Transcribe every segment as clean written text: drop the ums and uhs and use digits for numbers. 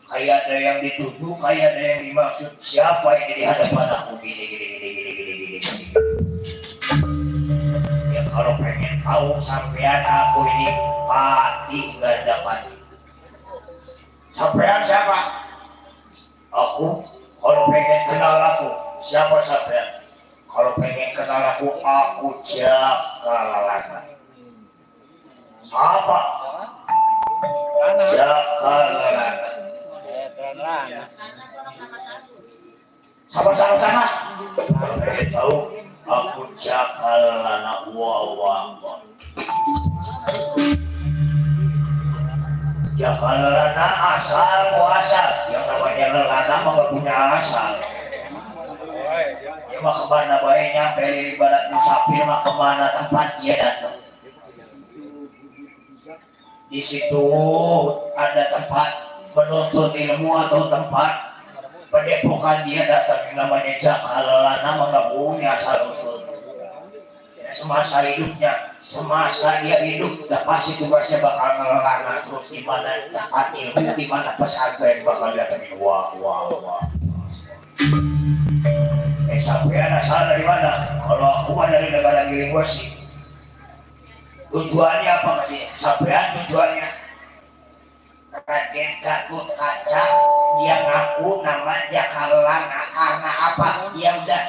Kayak ada yang dituju, kayak ada yang dimaksud. Siapa ini di hadapan aku gini. Ya kalau pengen tahu sampean aku ini pati gak dapat. Sampean siapa? Aku. Kalau pengen kenal aku, siapa sampean? Kalau pengen kenal aku Jakalalana. Siapa? Jakalalana. Sama-sama. Kalau pengen tahu, aku Jakalalana. Wah. Jakalalana asal muasal. Yang namanya lelana mah punya asal. Ya mah kemana baik nyampe di barat musafir mah kemana tempat dia datang. Di situ ada tempat menuntut ilmu atau tempat pendepokan dia datang yang namanya Jakalalana mah gak punya asal usul. Ya, semasa dia hidup pasti tugasnya bakal ngelana terus gimana tempat ilmu, dimana pesantren bakal datangin. Wah. Sampean asal dari mana? Kalau aku mah dari negara Giringgosi. Tujuannya apa sih? Sampean tujuannya Raden Gatot Kaca yang ngaku nama Jakalalana karena apa? Dia udah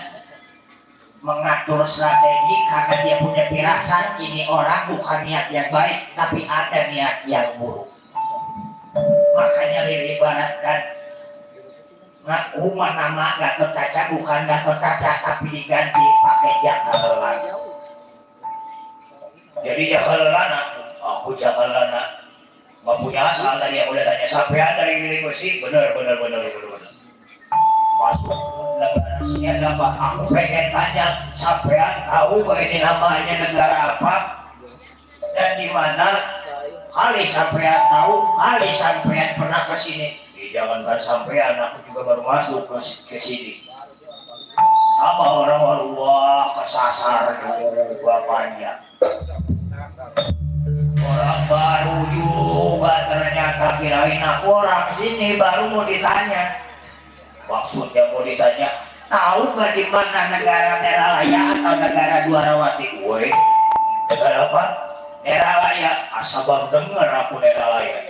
mengatur strategi karena dia punya firasat ini orang bukan niat yang baik tapi ada niat yang buruk. Makanya diibaratkan ngaku nama Gatot Kaca bukan Gatot Kaca tapi diganti pakai Jakalalana. Jadi Jakalalana, aku Jakalalana gak punya asal. Tadi yang udah tanya sampean dari Giringgosi, bener. Masuk negara sini ada apa? Aku pengen tanya sampean tahu kok ini namanya negara apa dan di mana? Kali sampean tahu, kali sampean pernah ke sini. Jangankan sampean, aku juga baru masuk ke sini. Sama orang wah kesasar bapaknya. Orang baru juga ternyata kirain aku orang sini baru mau ditanya. Maksudnya mau ditanya, tahu gak di mana negara Neralaya atau negara Dwarawati? Woi, negara apa? Neralaya. Asal baru denger aku Neralaya.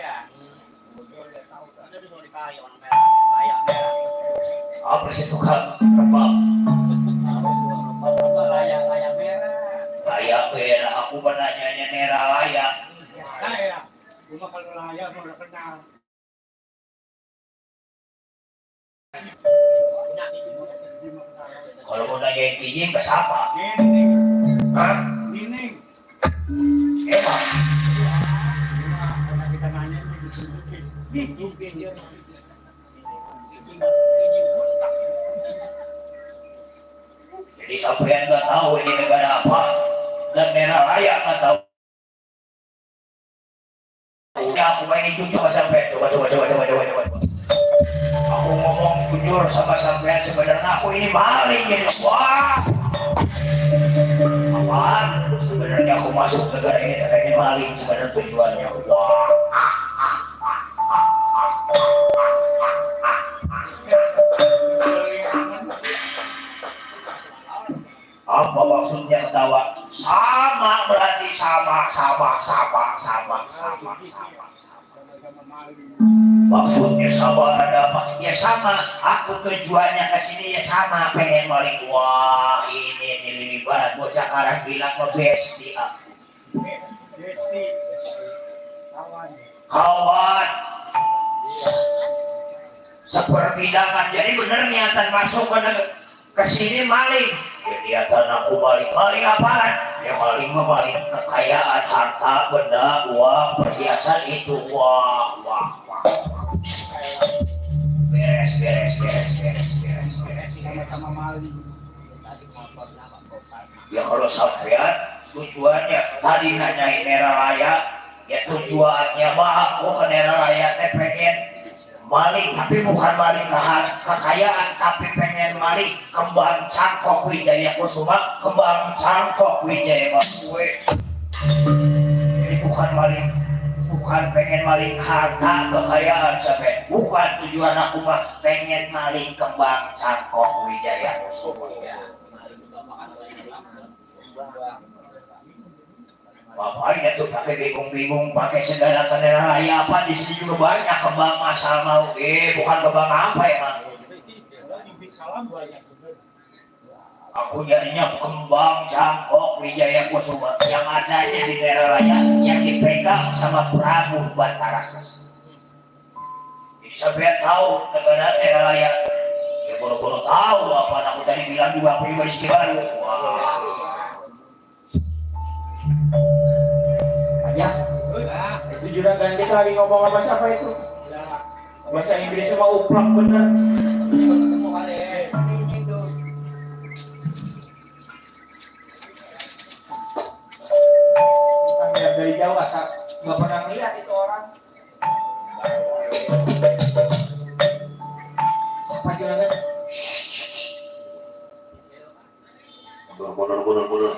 Apa sih tukang terbang? Layak merah. Aku menanyanya Neralaya. Cuma kalau layak mau kenal. Kalau mau nanya yang kijing ke siapa? Hah? Nining. Emang? Kita nanya Jadi sampean nggak tahu ini negara apa dan Neralaya nggak tahu. Ya aku main jujur sama sampean. Coba. Aku ngomong jujur sama sampean sebenarnya aku ini maling jadi wah. Apaan? Sebenarnya aku masuk negara ini karena maling sebenarnya tujuannya wah. Apa maksudnya ketawa? Sama berarti sama. Maksudnya sama ada apa? Ya sama. Aku tujuannya ke sini ya sama, pengen maling. Wah, ini banget bocah karang bilang ngebesti aku. Kawan. Seperbidangan. Jadi bener niatan masuk ke sini maling. Niatan aku maling apaan? Ya maling kekayaan, harta, benda, uang, perhiasan itu. Wah. Beres. Ya kalau sampean tujuannya tadi nanyain Neralaya, ya tujuannya mah aku ke Neralaya pengen maling, tapi bukan maling kekayaan, tapi pengen maling kembang cangkok Wijaya Kusuma, kembang cangkok Wijaya Kusuma. Jadi bukan maling bukan pengen maling harta kekayaan sampai, bukan tujuan aku mah pengen maling kembang Cangkok Wijaya Kusuma. Bapaknya tuh pakai bingung-bingung, pakai segala kendaraan raya apa di sini juga banyak kembang masal mau, bukan kembang apa ya mang? Aku nyarinya kembang Cangkok Wijaya Kusuma yang adanya di daerah raya yang dipegang sama Prabu Batara. Jadi sampai tahu negara daerah raya, ya boro-boro tahu apa aku tadi bilang juga pribadi sekitar. Wah. Ya, itu juragan kita lagi ngomong sama siapa itu? Bahasa Inggrisnya mau uplak bener. Kita lihat dari jauh asal nggak pernah lihat itu orang. Siapa juragan? Mundur.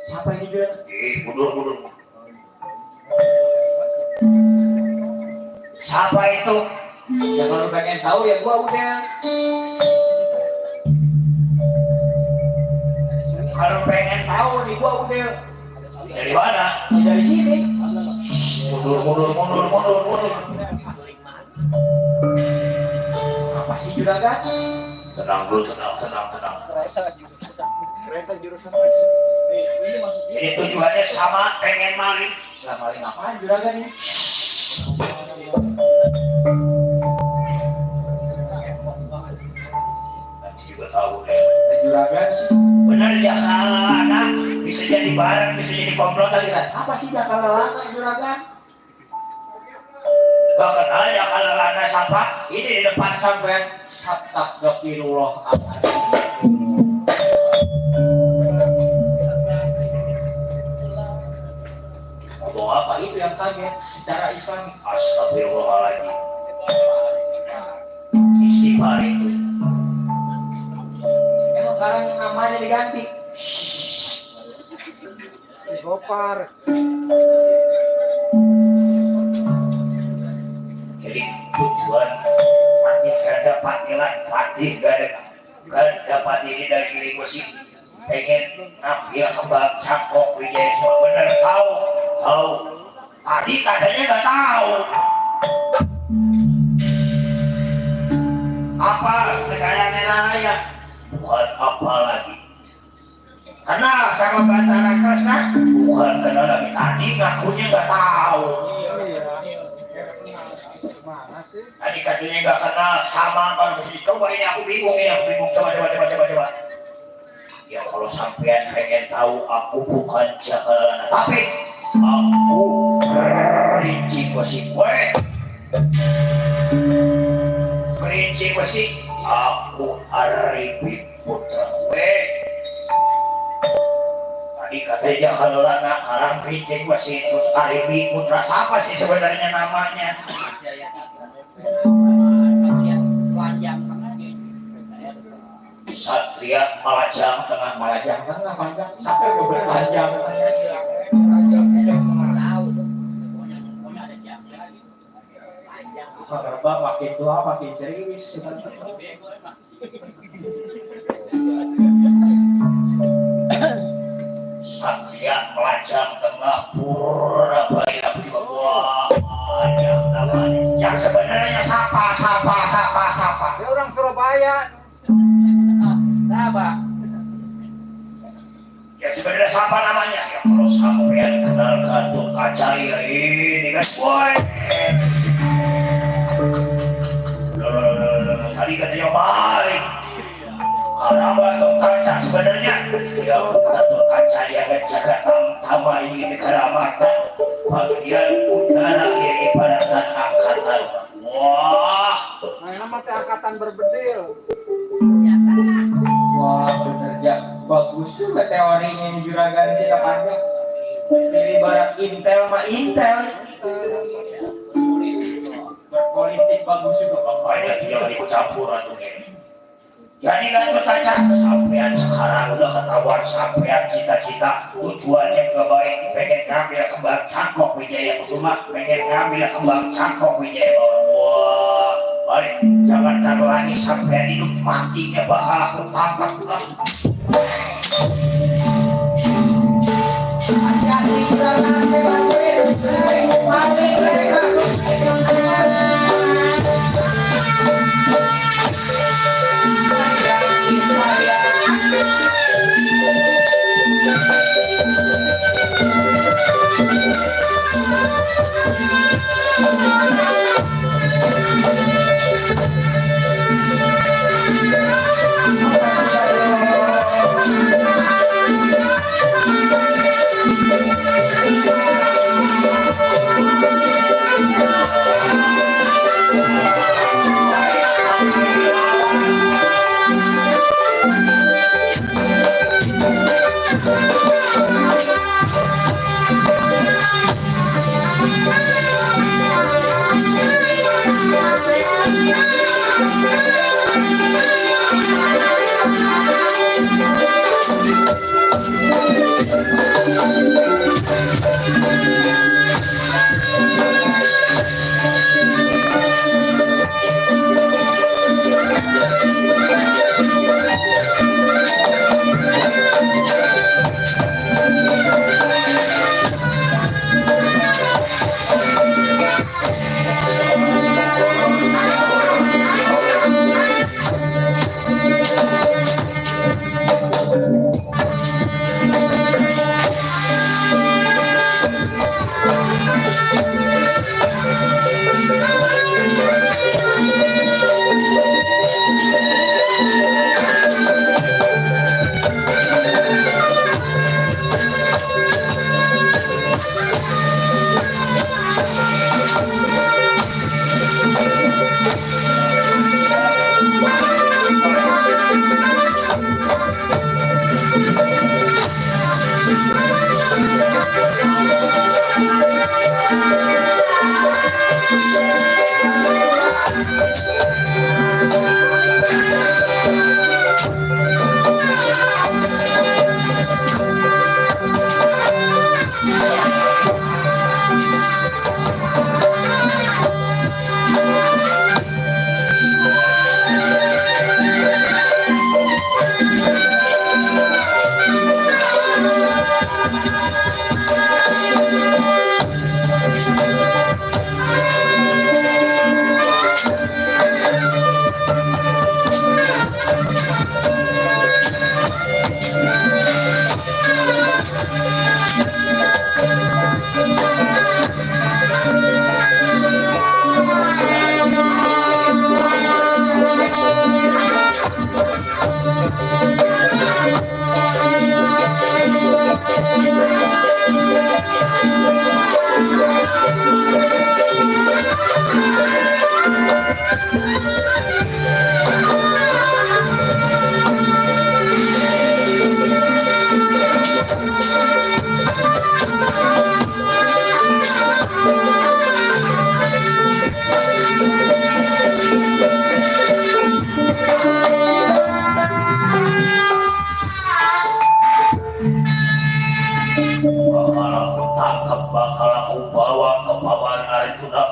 Siapa ini juragan? Mundur. Siapa itu? Ya kalau pengen tahu ya gua udah. Kalau pengen tahu nih gua udah. Dari mana? Ya, dari sini. Mundur. Apa sih juragan? Tenang dulu, tenang. Kereta jurusan ini tujuannya sama, pengen maling. Lah maling apaan juragan ini? Nanti juga tahu deh. Juragan sih. Benar Jakarta bisa jadi barang, bisa jadi komplotan. Apa sih Jakarta juragan? Gak kenal Jakarta siapa? Ini di depan sampai Astagfirullah. Ngomong apa itu yang kaget secara Islam? Astagfirullahaladzim. Istighfar itu. Emang sekarang namanya diganti. Gopar. Jadi tujuan patih ganda patilan, patih ganda patih ini dari diri gue sih pengen ngambil kembang Cangkok Wijaya Kusuma. Bener tahu. Tadi katanya nggak tahu. Apa negara merah raya? Bukan apa lagi. Kenal sama Batara Kresna? Bukan kenal lagi. Tadi ngakunya nggak tahu. Tadi katanya nggak kenal sama kalau coba ini aku bingung. Coba. Ya kalau sampean pengen tahu aku bukan Jakarta, tapi aku Kerinci Besi. Aku Arifi Putra. Tadi katanya Jakarta orang Kerinci Besi terus Arifi Putra. Siapa sih sebenarnya namanya? Satria Malajang Tengah panjang sampai ke Malajang. Bapak makin tua makin serius. Satria Malajang Tengah Purabaya Wah, banyak namanya. Yang sebenarnya siapa? Dia orang Surabaya. Siapa? Ya sebenarnya siapa namanya? Ya kalau sampean kenal Gatot Kaca ya ini kan, boy. Tadi katanya baik. Karena Gatot Kaca sebenarnya ya Gatot Kaca yang menjaga tamtama ini negara mata bagian udara yang ibaratkan angkatan. Wah. Nah, nama teh angkatan berbedil. Wah, bener ya. Bagus juga teorinya juragan kita panjang. Dari barat Intel mah Intel. Politik bagus juga. Makanya jangan ikut campur atuh. Jadi kan berkaca sampean sekarang udah ketahuan sampean cita-cita tujuannya ke baik pengen ngambil kembang Cangkok Wijaya Kusuma pengen ngambil kembang Cangkok Wijaya Bawang. Wah balik jangan kado lagi sampean hidup matinya bakal aku tangkap pulang. Hati-hati jangan lewatin mati mereka.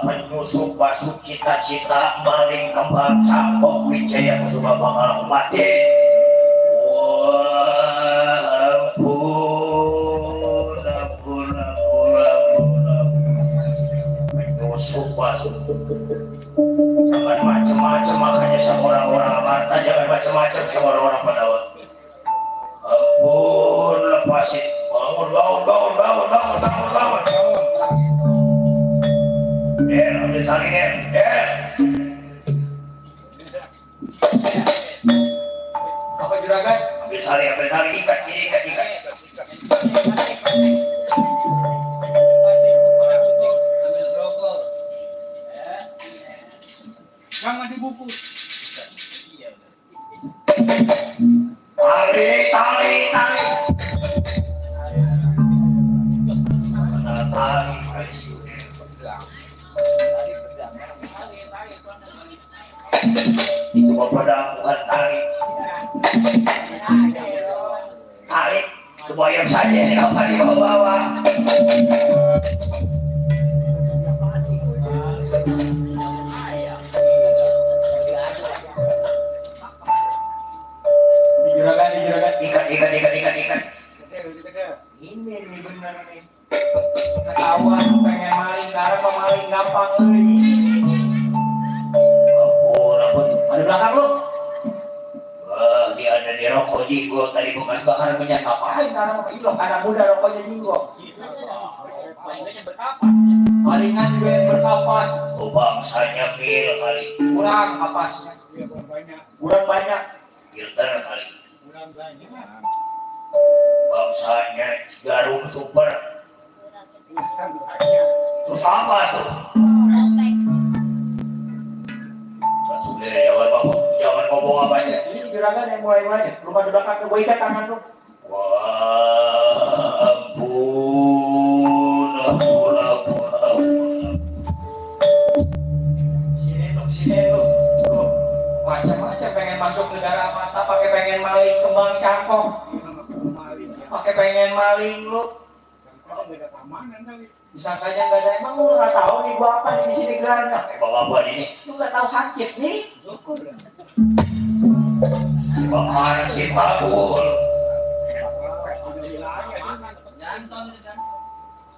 Penyusup basuh cita-cita maling kembang Cangkok Wijaya Kusuma bakal mati. Penyusup basuh jangan macam-macam makanya sama orang-orang Amarta jangan macam-macam sama orang-orang Pandawa. Ampun lepasin bangun. Ambil tali Apa juragan? ambil tali ikat. Jangan dibungkus. Tali. Itu pada bukan tali. Bayang saja ini apa di bawah-bawah. Ikan. Ini bener nih. Ketahuan pengen maling, karena pemaling gampang ampun. Ada belakang lu. Wah, dia ada di rokok jinggo tadi bekas bakar minyak ngapain? Karena apa itu anak muda rokoknya jinggo. Malingan juga yang berkapas. Oh bangsanya pil kali. Kurang kapasnya. Kurang banyak. Filter kali. Kurang banyak. Bangsanya jarum super. Terus apa tuh? Satu beda jangan ngomong apa aja. Ini juragan yang mulai rumah di belakang gue ikat tangan tuh. Wah, ampun. Sini lu. Macam-macam pengen masuk negara mata, pakai pengen maling kembang cangkok. Pakai pengen maling lu. Disangkanya nggak ada, emang lu nggak tahu nih gua apa di sini gelarnya? Bawa gua ini. Lu nggak tahu hansip nih? Bang hansip kabur.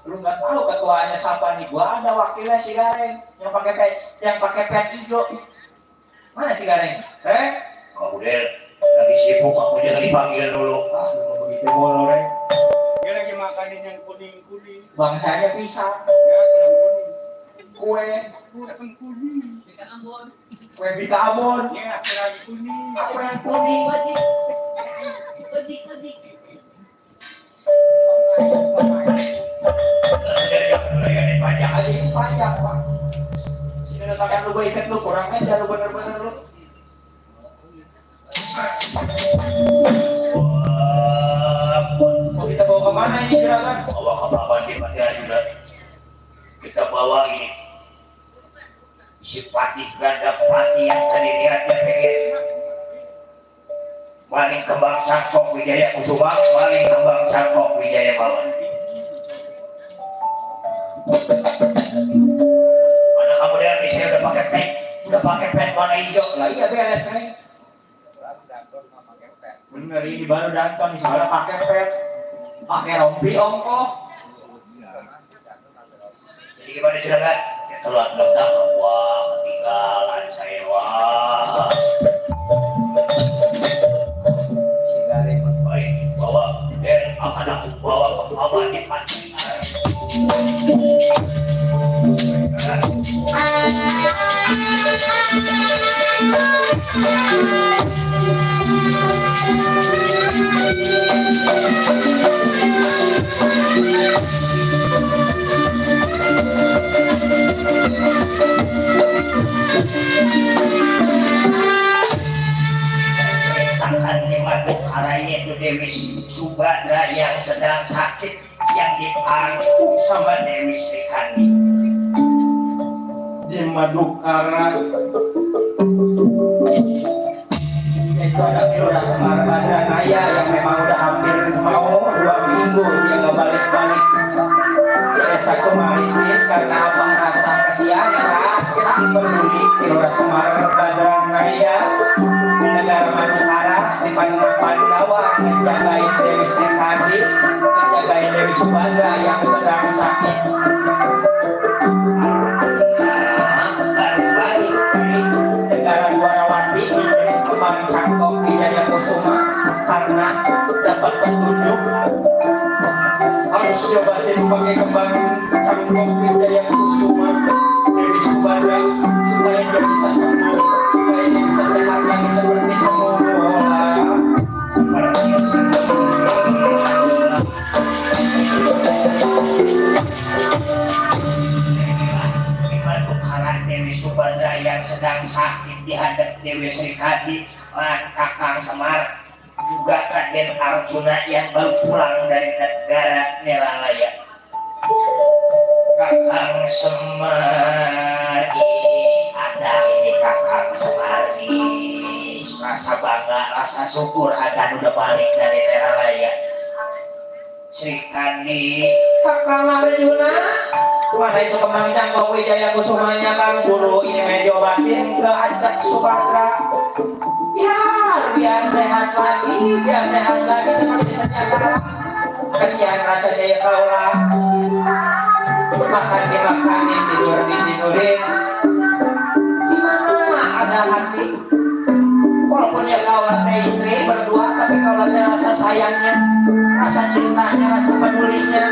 Lu nggak tahu ketuanya siapa nih? Gua ada wakilnya si Gareng yang pakai pet hijau. Mana si Gareng? Kamu deh lagi sibuk, aku jangan dipanggil dulu. Ah, begitu mulu Reng. Dia lagi makanin yang kuning-kuning. Bangsanya pisang. Ya, kuning-kuning. Kue kuning. kue Bika Ambon. Ya, lagi kuning. Aku yang kuning. Wajib. Pajak aja ini pajak Pak. Sini letakkan lu gue ikat lu, kurang aja lu bener-bener lu. Mau kita bawa kemana ini juragan? Bawa ke Bapak di Matiara juga. Kita bawa ini si Patih Ganda Patih yang tadi lihatnya pengen maling kembang cangkok Wijaya Kusuma, maling kembang cangkok Wijaya Bawang. Mana kamu dia di sini udah pakai pen warna hijau lah, iya beres nih. Bener ini baru Danton misalnya pakai pen, pakai rompi ongkoh. Jadi gimana juragan? Ya telat ledak, wah ketinggalan saya wah. Sigaret baik bawa dan akan aku bawa ke bawah di pantai. Tangan di madu karanya itu Dewi Subadra yang sedang sakit yang diangkut sama Dewi Srikandi di Madukara. Itu ada Kilora Semar Badranaya yang memang udah hampir mau 2 minggu dia nggak balik-balik. Dia satu malis karena abang rasa kasihan, rasa peduli Kilora Semar Badranaya di negara Madukara di Pandawa menjagain Dewi Srikandi, menjagain Dewi Subadra yang sedang sakit. Negara Dwarawati diberi kembang cangkok Wijaya Kusuma karena dapat petunjuk harus diobatin pakai kembang cangkok Wijaya Kusuma Dewi Subadra supaya dia bisa sembuh, supaya dia bisa sehat lagi seperti semula. Dewi Subadra yang sedang sakit dihadap Dewi Srikandi, Kakang Semar, juga Raden Arjuna yang baru pulang dari negara Neralaya. Kakang Semar, ada ini Kakang Semar, rasa bangga, rasa syukur akan udah balik dari Neralaya. Sri Kandi Kakang Arjuna, mana itu kemanjang kau Wijaya Kusumanya Kang Guru ini medio batin ke ajak Subadra. Ya, biar sehat lagi seperti senyata. Kasihan rasanya ya kaulah. Makan dimakanin, tidur ditidurin. Gimana ada hati? Walaupun ya kaulah teh istri berdua, tapi kaulah teh rasa sayangnya, rasa cintanya, rasa pedulinya.